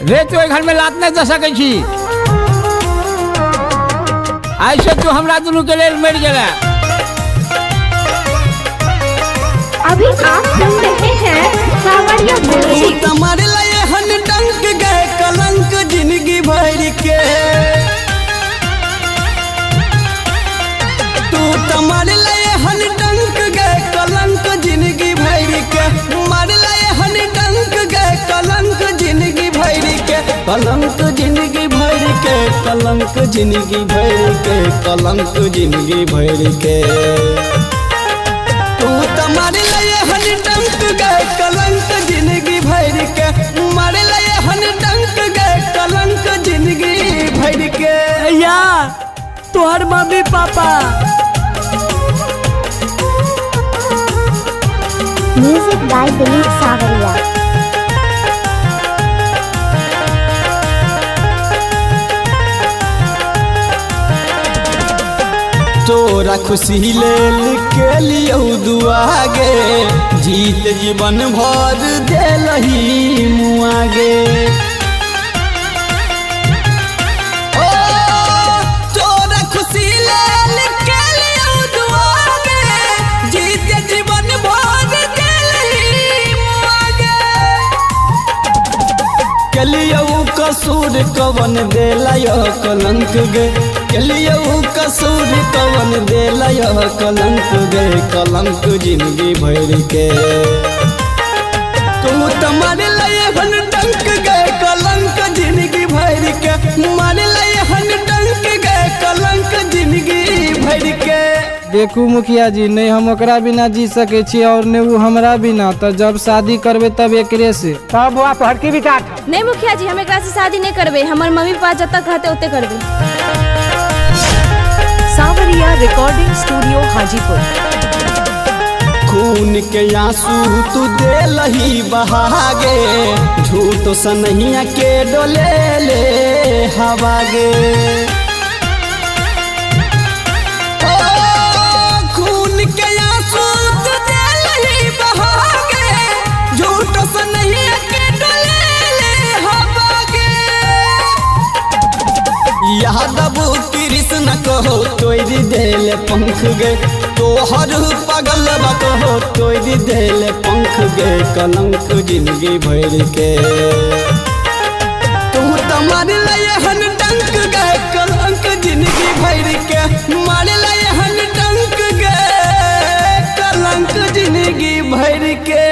रे तू ओहि घर में लात नहि दऽ सकै छी। आइसँ तू हमरा दुनू के लेल मरि गेला। अभी आप सुन रहे हैं सावरिया म्यूजिक। तमार लय हन डंक गए कलंक जिंदगी भर के। तू तमार लय हन डंक गए कलंक जिंदगी भर के। मार लय हन डंक गए कलंक जिंदगी भर के। कलंक जिंदगी भर के, कलंक जिंदगी भर के, कलंक जिंदगी भर के। तू तमार लय हन डंक गए कलंक जिंदगी भर के। मार लय हन डंक गए कलंक जिंदगी भर के। भैया तोहर mummy papa. Music by Dilip Sawariya. तोरा खुशी लेल के लियौ दुआ गे, जीत जीवन भर देलही मुआ गे। ओ तोरा खुशी लेल के लियौ दुआ गे, जीत जीवन भर देलही मुआ गे। केलियौ कसूर कवन देलय कलंक गे। केलियौ कसूर कवन देलय कलंक गे, कलंक जिंदगी भर के। तू त मार लय हन डंक गे कलंक जिंदगी भर के। मार लय हन डंक गे कलंक जिंदगी भर के। देखू मुखिया जी, नहीं हम ओकरा बिना जी सके छी और नहीं वो हमरा बिना। तो जब शादी करबे तब एकरे से। तब बौआ तोहर की विचार छौ? नहीं मुखिया जी, हम एकरा से शादी नहीं करबे। हमर मम्मी पापा जतऽ कहते ओते करबे। सावरिया रिकॉर्डिंग स्टूडियो हाजीपुर। खून के आंसू तू देलही बहागे, झूठ सनहिया के डोले ले हवा गे। ओ, खून के आंसू तू देलही बहागे, झूठ सनहिया के डोले ले हवा गे। यादव कृष्ण कहो तोड़ देल पंख गे। तोहर पगल कहो तोड़ देल पंख गे, कलंक जिंदगी भर के। तू त मार लय हन डंक गे कलंक जिंदगी भर के। मार लय हन डंक गे कलंक जिंदगी भर के।